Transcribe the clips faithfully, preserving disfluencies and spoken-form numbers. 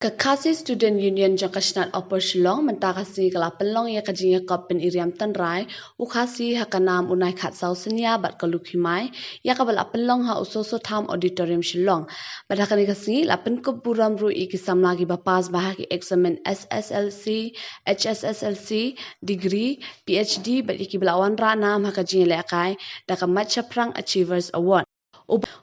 Ka Khasi Student Union jong ka Shnat Upper Shillong mynta ka sngi ka la pynlong ïa ka jingïakop pynïaid tynrai u Khasi ha ka nam u Nai Khatsaw Synnia bad ka Lukhimai, ïa kaba la pynlong ha u Soso Tham Auditorium Shillong. Bad ha kane ka sngi la pynkup burom ruh ïa ki samla kiba pass bha ha ki eksamin S S L C, H S S L C, degree, P H D bad ïa kiba la wanrah nam ha ka jingïalehkai da ka Mait Shaphrang Achievers Award.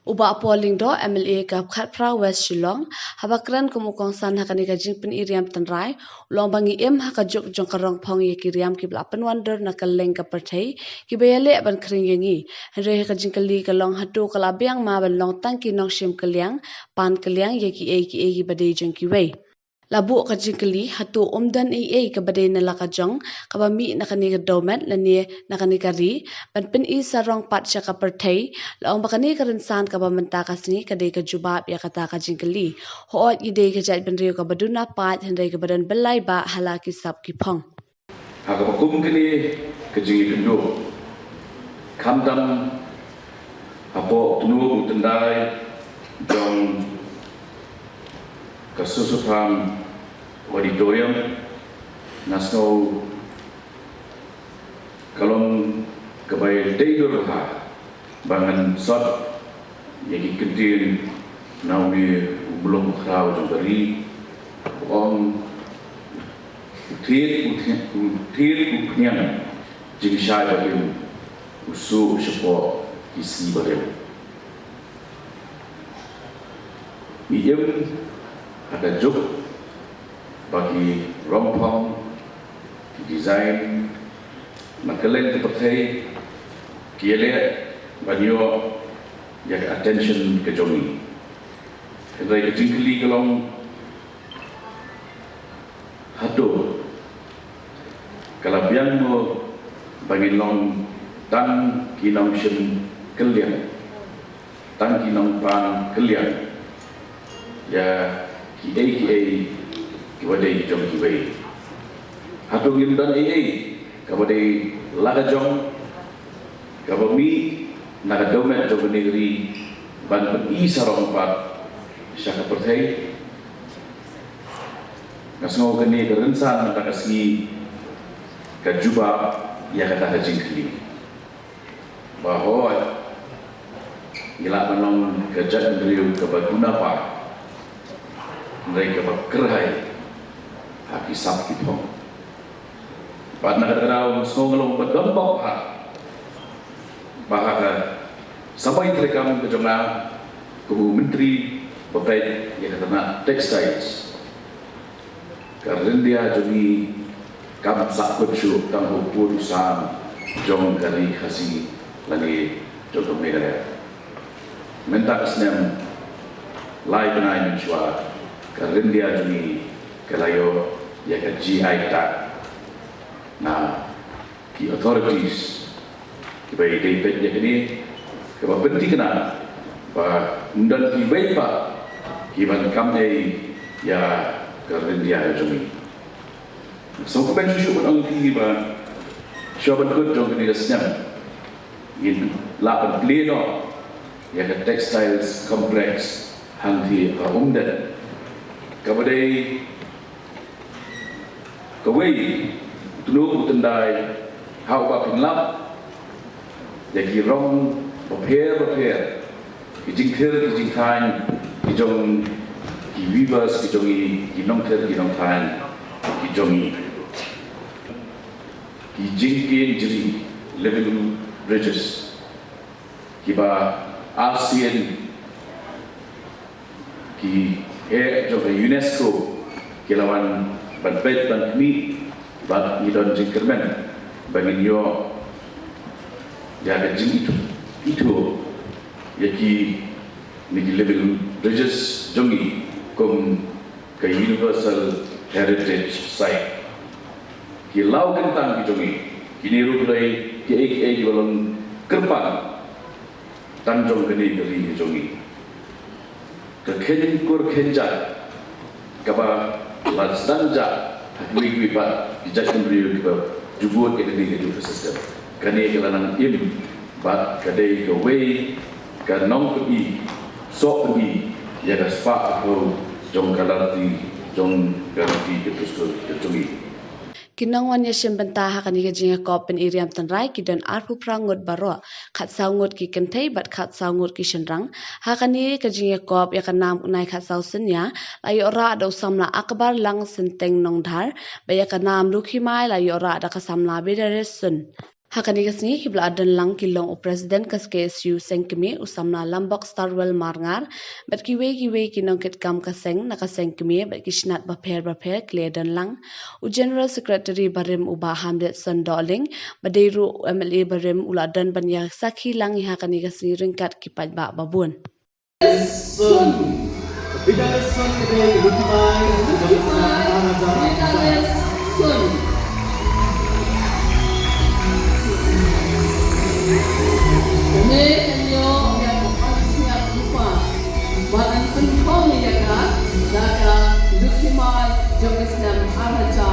U Bah Paul Lyngdoh, M L A ka Khatphra West Shillong, haba kren kum u kongsan ha kane ka jingpynïaid tynrai, u la ong ba ngi im ha ka juk jong ka rong phong ïa ki riam kiba la pynwandur na kylleng ka pyrthei kiba ïaleh ban khring ïa ngi. Hynrei ha ka jingkylli ka long hato ka la biang ma ban long tang ki nongshim kylliang, pan kylliang ïa kiei kiei kiba dei jong kiwei. La buh ka jingkylli hato ym don ei ei kaba dei na la ka jong kaba mih na kane ka dewmet lane na kane ka ri ban pyni sarong pat sha ka pyrthei. La ong ba kane ka rynsan kaba mynta ka sngi ka dei ka jubab ïa kata ka jingkylli. Hooid, ngi dei ka jaitbynriew kaba duna paid hynrei kaba don byllai ba ha la ki sap ki phong. Ha kaba kum kane ka jingïakynduh, khamtam hapoh tnum u tyndai jong ka Soso Tham Auditorium, nga sngew ka long kaba dei dur bha ba ngan sot ïa ki kyntien na une u Mulong Bakhraw jong ka ri, u ong, u thied, u thied, u thied u phniang jingshai ba im, u suh u shapoh ki sngi barim. Ngi im ha ka juk ba ki rong phong, ki design na kylleng ka pyrthei ki ïaleh ban ïoh ïa ka attention ka jong ngi. Hynrei ka jingkylli ka long, hato ka la biang mo ba ngin long tang ki nongshim kylliang, tang ki nongpan kylliang ïa kiei kiei kiba dei jong kiwei? Hato ngim don ei ei kaba dei la ka jong kaba mih na ka dewmet jong kane ka ri ban pyni sarong pat sha ka pyrthei? Nga sngew kane ka rynsan mynta ka sngi ka jubab ïa kata ka jingkylli. Ba hooid, ngi lah ban long ka jaitbynriew kaba duna paid, hynrei kaba kyrhai ha ki sap ki phong. Bad na kata ka daw nga sngew nga long ba donbok bha ba ha ka samoi treikam ka jong nga kum u Myntri ba peit ïa ka tnat textiles, ka ryndia jong ngi kam sahkut shuh tang u pud u sam jong ka ri Khasi lane jong ka Meghalaya. Mynta ka snem, lai bnai mynshuwa, ka ryndia jong ngi ka la ïoh ïa ka G I tag na ki authorities kiba ïadei bad ïa kane, kaba pynthikna ba ym don kiwei pat kiban kam ei ïa ka ryndia jong ngi. Sngewbha shuh shuh ban ong ïa phi ba shuwa ban kut jong kane ka snem ngin lah ban plie noh ïa ka textiles complex hangtei ha Umden, kaba dei kawei u tnum u tyndai ha uba pynlap ïa ki rong bapher bapher, ki jingthir ki jingthaiñ ki jong ki weavers ki jong ngi, ki nongthir ki nongthaiñ ki jong ngi. Ki jingkieng jri, living bridges, kiba arsien ki heh jong ka UNESCO ki la wan ban peit ban khmih, bad ngi don jingkyrmen ba ngin ïoh ïa ka jingithuh, ithuh ïa kine ki living bridges jong ngi kum ka Universal Heritage Site. Ki law kyntang ki jong ngi, kine ruh ki dei kiei kiei kiba long kyrpang tang jong kane ka ri ka jong ngi. Ka kheiñ kur kheiñ jait kaba la sdang jah ha kiwei kiwei pat ki jaitbynriew kiba ju bud ïa kane ka justice system. Kane ka la nang im bad ka dei kawei ka nongpyni, sohpyni ïa ka spah ka phew jong ka lynti Jong ka riti ka dustur ka jong ngi. Ki nongwan ïashim bynta ha kane ka jingïakop pyni riam tynrai ki don arphew phra ngut baroh, khatsaw ngut ki kynthei bad khatsaw ngut ki shynrang. Ha kane ka jingïakop ïa ka nam Unai Khatsawsynnia la ïoh rah da u samla Akbar Langsynteng Nongdhar, bad ïa ka nam Lukhimai la ïoh rah da ka samla Bidaris Sun. Ha kane ka sngi hi ba la don lang ki long u President ka K S U Seng Kmie, u samla Lambok Starwell Marngar, bad kiwei kiwei ki nongkitkam ka seng na ka Seng Kmie bad ki shnat bapher bapher ki la don lang. U General Secretary barim u Bah Hamletson Dohling, ba dei ruh u M L A barim, u la don ban ïa sakhi lang ïa ha kane ka sngi ryngkat ki paidbah babun. Sun. Bidaris Sun ka dei Lukhimai, Lukhimai, Bidaris Sun. Kane ka ïoh ïa ka pansngiat rupa. Ba yn pynkhong ïa ka da ka Lukhimai jong ka snem ar hajar